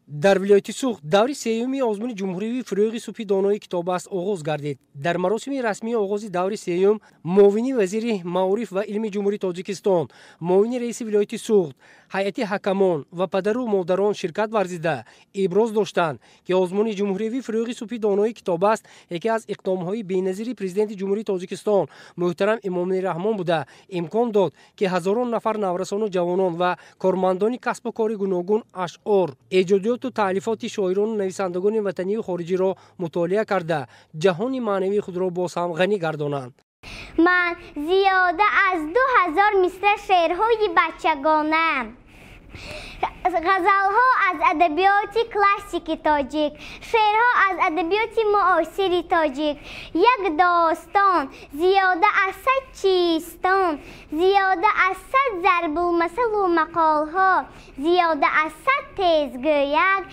Дар вилояти Суғд даври сеюми озмуни ҷумҳуривии «Фурӯғи субҳи донои китоб аст» оғоз гардид. Дар маросими расмии оғози даври сеюм муовини вазири маориф ва илми Ҷумҳурии Тоҷикистон, муовини раиси вилояти Суғд, ҳайати ҳакамон ва падару модарон ширкат варзида, иброз доштанд, ки озмуни ҷумҳуриявии «Фурӯғи субҳи донои китоб аст» яке аз иқдомҳои беназири Президенти Ҷумҳурии Тоҷикистон муҳтарам Эмомалӣ Раҳмон буда, имкон дод, ки ҳазорон нафар наврасону ҷавонон ва кормандони касбу кори гуногун ашъор, эҷодиёту таълифоти шоирону нависандагони ватанию хориҷиро мутолиа карда, ҷаҳони маънавии худро боз ҳам ғанӣ гардонанд. Ман зиёда аз 2000 мисра шеърҳои бачагона, ғазалҳо аз адабиёти классики тоҷик, шеърҳо аз адабиёти муосири тоҷик, як достон, зиёда аз 100 чистон, зиёда аз 100 зарбулмасалу мақолҳо, зиёда аз 100 тезгӯяк,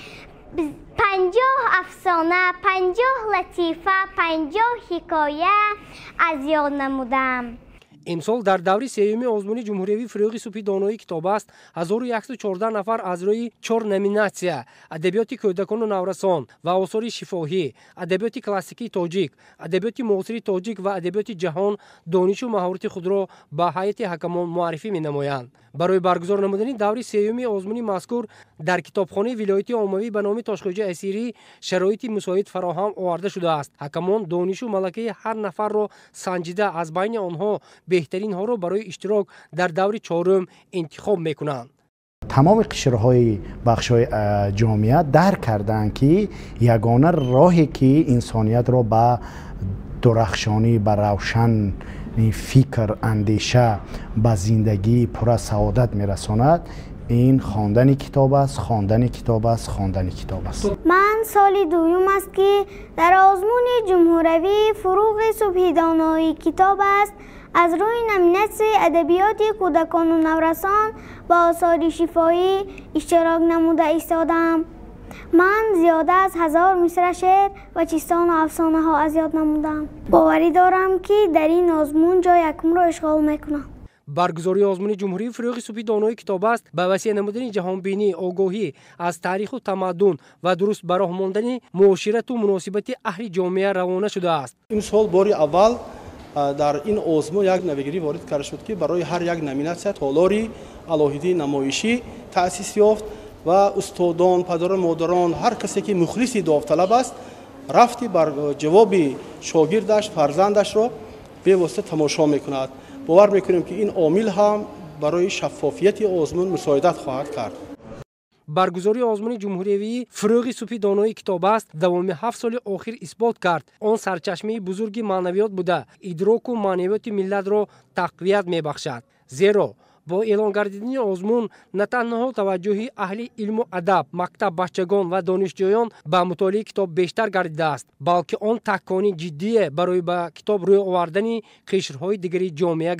50 афсона, 50 латифа, 50 ҳикоя аз ёд намудам. Имсол дар даври сеюми озмуни ҷумҳуриявии «Фурӯғи субҳи донои китоб аст» 1114 нафар аз рӯи чор номинатсия: адабиёти кӯдакону наврасон ва осори шифоҳӣ, адабиёти классикии тоҷик, адабиёти муосири тоҷик ва адабиёти ҷаҳон донишу маҳорати худро ба ҳайати ҳакамон муаррифӣ менамоянд. Барои баргузор намудани даври сеюми озмуни мазкур дар китобхонаи вилояти оммавӣ ба номи Тошхоҷа Асирӣ шароити мусоид фароҳам оварда шудааст. Ҳакамон донишу малакаи ҳар нафарро санҷида, аз байни онҳо беҳтаринҳоро барои иштирок дар даври чорум интихоб мекунанд. Тамоми қишрҳои бахшҳои ҷомеа дарк карданд, ки ягона роҳе, ки инсониятро ба дурахшонӣ, ба равшани фикр, андеша, ба зиндагии пурра саодат мерасонад, ин хондани китоб аст, хондани китоб аст, хондани китоб аст. Ман соли дуюм аст, ки дар озмуни ҷумҳуравии «Фурӯғи субҳи донои китоб аст» аз рӯи номинатсияи адабиёти кӯдакону наврасон ба осори шифоҳӣ иштирок намуда истодам. Ман зиёда аз 1000 мисра шеър ва чистону афсонаҳо аз ёд намудам. Боварӣ дорам, ки дар ин озмун ҷои якумро ишғол мекунам. Баргузории озмуни ҷумҳурии «Фурӯғи субҳи донои китоб аст» ба васеъ намудани ҷаҳонбинӣ, огоҳӣ аз таъриху тамаддун ва дуруст ба роҳ мондани муоширату муносибати аҳли ҷомеа равона шудааст. Имсол бори аввал дар ин озмун як навигирӣ ворид карда шуд, ки барои ҳар як номинатсия толори алоҳидии намоишӣ таъсис ёфт ва устодон, падару модарон, ҳар касе, ки мухлиси довталаб аст, рафти бар ҷавоби шогирдаш, фарзандашро бевосита тамошо мекунад. Бовар мекунем, ки ин омил ҳам барои шаффофияти озмун мусоидат хоҳад кард. Баргузории озмуни ҷумҳуриявии «Фурӯғи субҳи донои китоб аст» давоми 7 соли охир исбот кард, он сарчашмаи бузурги маънавиёт буда, идроку маънавиёти миллатро тақвият мебахшад. Зеро бо эълон гардидани озмун на танҳо таваҷҷӯҳи аҳли илму адаб, мактаб бачагон ва донишҷӯён ба мутолиаи китоб бештар гардидааст, балки он такони ҷиддие барои ба китоб рӯй овардани қишрҳои дигари ҷомеа.